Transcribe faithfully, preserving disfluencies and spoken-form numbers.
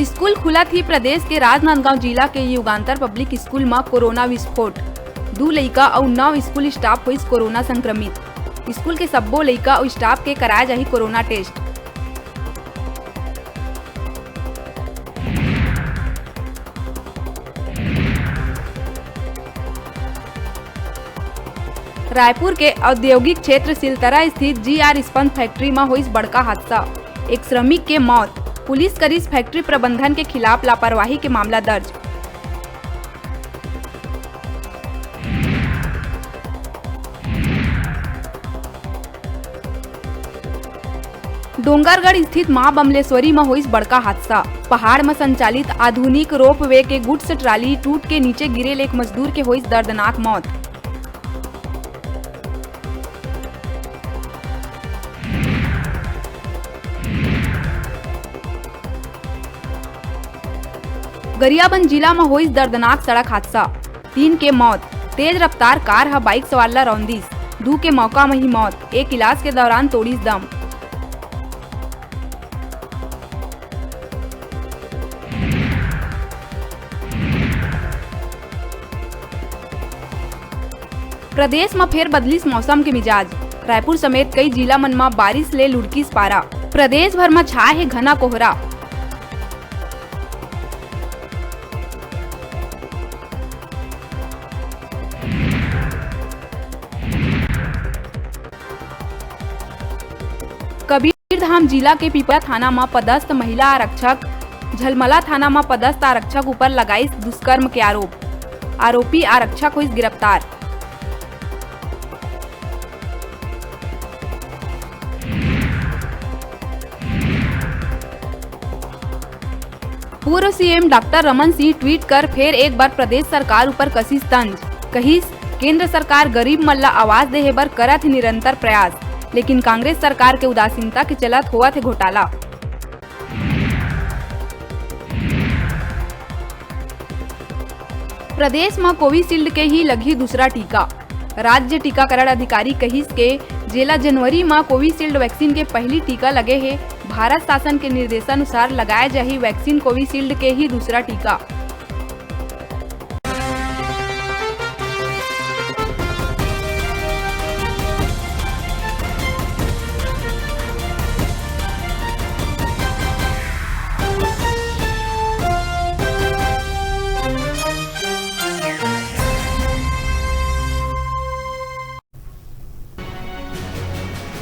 School खुलत ही प्रदेश के राजनांदगांव जिला के युगांतर पब्लिक स्कूल म कोरोना विस्फोट, दू लइका अउ नौ स्कूल स्टाफ होइस कोरोना संक्रमित। स्कूल के सब्बो लइका अउ स्टाफ के कराए जाही कोरोना टेस्ट। रायपुर के औद्योगिक क्षेत्र सिलतरा स्थित जीआर स्पंज फैक्ट्री म होइस बड़का हादसा, एक श्रमिक के मौत, पुलिस करिस फैक्ट्री प्रबंधन के खिलाफ लापरवाही के मामला दर्ज। डोंगरगढ़ स्थित मां बमलेश्वरी म होइस बड़का हादसा। पहाड़ म संचालित आधुनिक रोपवे के गुड्स ट्राली टूट के नीचे गिरे ले एक मजदूर के होइस दर्दनाक मौत। गरियाबंद जिला म होइस दर्दनाक सड़क हादसा, तीन के मौत। तेज रफ्तार कार ह बाइक सवार ल रौंदिस, दू के मौका म ही मौत, एक इलाज के दौरान तोड़िस दम। प्रदेश म फेर बदलिस मौसम के मिजाज, रायपुर समेत कई जिला मन म बारिश ले लुढ़किस पारा, प्रदेश भर म छाए हे घना कोहरा। कबीरधाम जिला के पिपरा थाना म पदस्थ महिला आरक्षक झलमला थाना म पदस्थ आरक्षक ऊपर लगाइस दुष्कर्म के आरोप, आरोपी आरक्षक होइस गिरफ्तार। पूर्व CM doctor Raman Singh tweet कर फेर एक बार प्रदेश सरकार ऊपर कसिस तंज, कहिस, केंद्र सरकार गरीब मन ला आवास देहे बर करत हे निरंतर प्रयास, लेकिन कांग्रेस सरकार के उदासीनता के चलत होवत हे घोटाला। प्रदेश म कोविशील्ड के ही लगही दूसरा टीका। राज्य टीकाकरण अधिकारी कहिस के जेला जनवरी म कोविशील्ड वैक्सीन के पहिली टीका लगे हे, भारत शासन के निर्देशानुसार लगाए जाही वैक्सीन कोविशील्ड के ही दूसरा टीका।